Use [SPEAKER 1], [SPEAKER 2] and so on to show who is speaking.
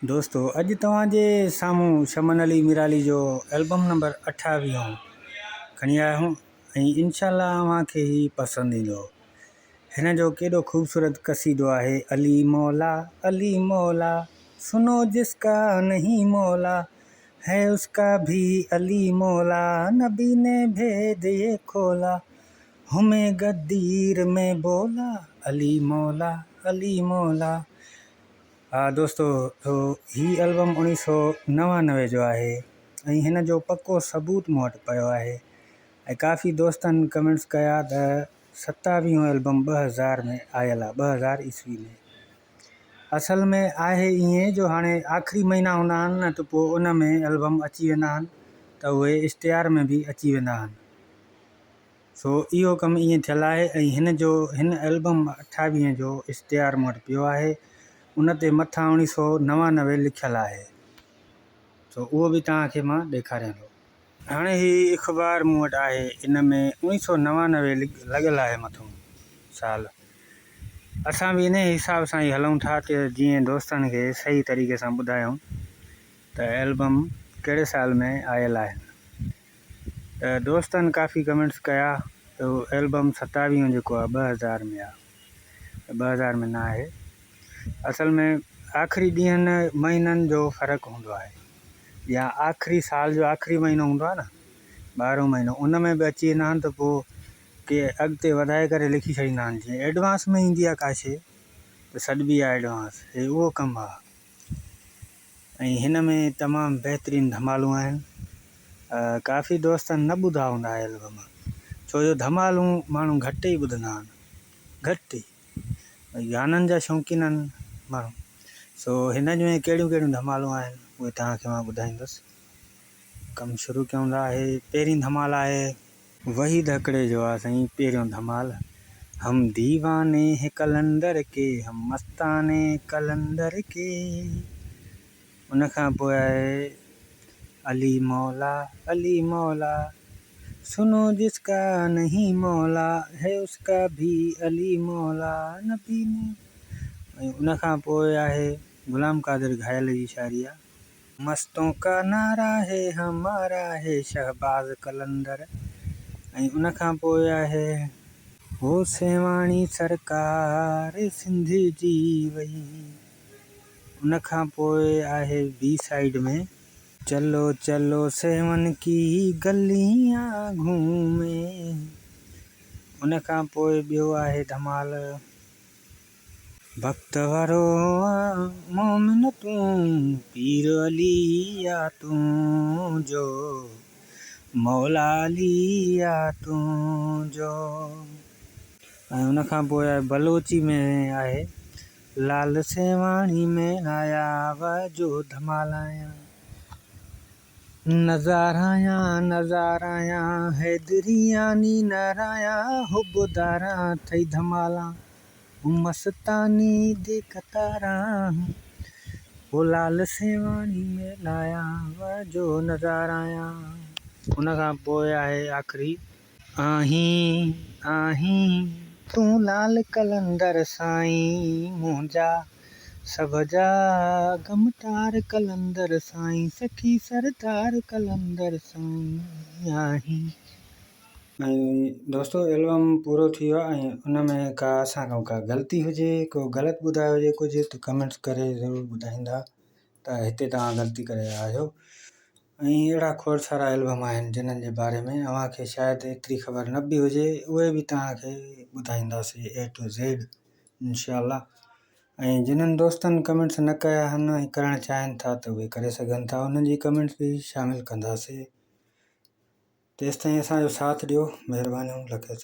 [SPEAKER 1] دوستو اڄ توهان جي سامهون شمن علي ميرالي جو البم نمبر اٺاويهون کڻي آيا آهيون ۽ انشاء الله اوهان کي هي پسند ايندو. هن جو ڪيڏو خوبصورت قصيدو آهي علي مولا علي مولا سنو جس ڪا نهين مولا هي اس ڪا ڀي علي مولا نبي ني ڀيد يي کولا همين غدير مين بولا علي مولا علي مولا. ها دوستو هي البم اوڻيهه سو 99 جو آهي ۽ هن جو پڪو ثبوت مون وٽ پيو آهي ۽ ڪافي دوستن ڪمينٽس ڪيا ته ستاويهون البم 2000 ۾ آيل آهي 2000 عيسوي ۾ اصل ۾ آهي ائين جو هاڻي آخري مهينا هوندا آهن نه ته پوء ان ۾ البم اچي ويندا آهن ته اهي اشتهار ۾ به اچي ويندا آهن. سو اهو ڪم ائين ٿيل آهي ۽ هن جو هن البم اٺاويهين جو اشتهار مون وٽ پيو آهي ان تي مٿان اوڻيهه سو 99 لکيل آهي سو اهو به توهان کي مان ڏيکاريان ٿو. هاڻي هي اخبار مون وٽ آهي ان ۾ اوڻيهه سو 99 لڳل آهي مٿون سال. اسان به انهي حساب سان ئي هلون ٿا ته جيئن دوستن کي صحيح طريقي سان ٻڌايون ته البم ڪهڙي سال ۾ آيل آهن. ته دوستن ڪافي ڪمينٽس ڪيا ته البم ستاويهون جيڪو آهي 2000 ۾ آهي ته 2000 ۾ نه آهي اصل ۾ آخري ڏينهن مهينن جو فرق هوندو آهي يا آخري سال جو آخري مهينو هوندو آهي نه ٻارهون مهينو ان ۾ به اچي ويندا آهن ته پوء ڪي اڳتي وڌائي ڪري لکي ڇڏيندا آهن جيئن ايڊوانس ۾ ايندي آهي ڪا شي ته سڏبي آهي ايڊوانس هي اهو ڪم آهي. ۽ هن ۾ تمام بهترين ڌمالون آهن. ڪافي دوستن نه ٻڌا هوندا اهي البم ڇو جو ڌمالون ماڻهو گهٽ ئي ٻڌندا آهن گهٽ ئي ڀئي گانن جا شوقين آهن ماڻهو سو هن جون ڪهڙيون ڪهڙيون ڌمالون آهن اهي توهان کي مان ٻڌائيندس ڪم شروع ڪيون ٿا هي پهرين ڌمال آهي. وحيد هڪڙي جو آ سائين پهريون ڌمال هم ديواني هين قلندر ڪي هم مستاني قلندر ڪي ان کان پوء آهي علي مولا علي مولا سنو جس ڪا نهين مولا هي اس ڪا ڀي علي مولا نبي ني ۽ ان کان پوء آهي غلام قادر گهايل جي شاعري آ. مستون ڪا نعرا هي همارا هي شهباز قلندر ۽ ان کان پوء آهي. هو سيوهاڻي سرڪار سنڌ جي وئي. ان کان پوء آهي بي سائيڊ ۾. چلو چلو سيوهن ڪي گليان گهومي. ان کان پوء ٻيو آهي ڌمال. بخت وارو آن مومن تون، پير علي آ تنهنجو، مولا علي آ تنهنجو. ۽ ان کان پوء آهي بلوچي ۾ آهي لال سيوهاڻي ۾ آيا وه جو ڌمالايان نظارايان نظارايان حيدرياني نرايان حب داران ٿئي ڌمالان. مستاني the قطاران هو لال سيوهاڻي ۾ لايان وه جو نظارايان. ان کان پوء آهي آخري. آهين آهين تون لال قلندر سائين منهنجا سڀ جا غم ٽار قلندر سائين سخي سردار قلندر سائين آهين. ۽ دوستو البم پورو ٿي ويو آهي ۽ ان ۾ ڪا اسان کان ڪا غلطي هجي ڪو غلط ٻڌايو هجي ڪجهه ته ڪمينٽس ڪري ضرور ٻڌائيندا ته هتي توهان غلطي ڪري رهيا آهيو ۽ اهڙا کوڙ سارا البم آهن جنھن جي باري ۾ اوهان کي شايد ايتري خبر نه به هجي اهي به توهان کي ٻڌائينداسي اي ٽو زيڊ انشاء الله ۽ جنھن دوستن ڪمينٽس نه ڪيا آهن ۽ ڪرڻ چاهين ٿا ته اهي ڪري سگهن ٿا انهن جي ڪمينٽس به شامل ڪنداسي. تيستائين اسان جو ساٿ ڏيو مهربانيون لکيو.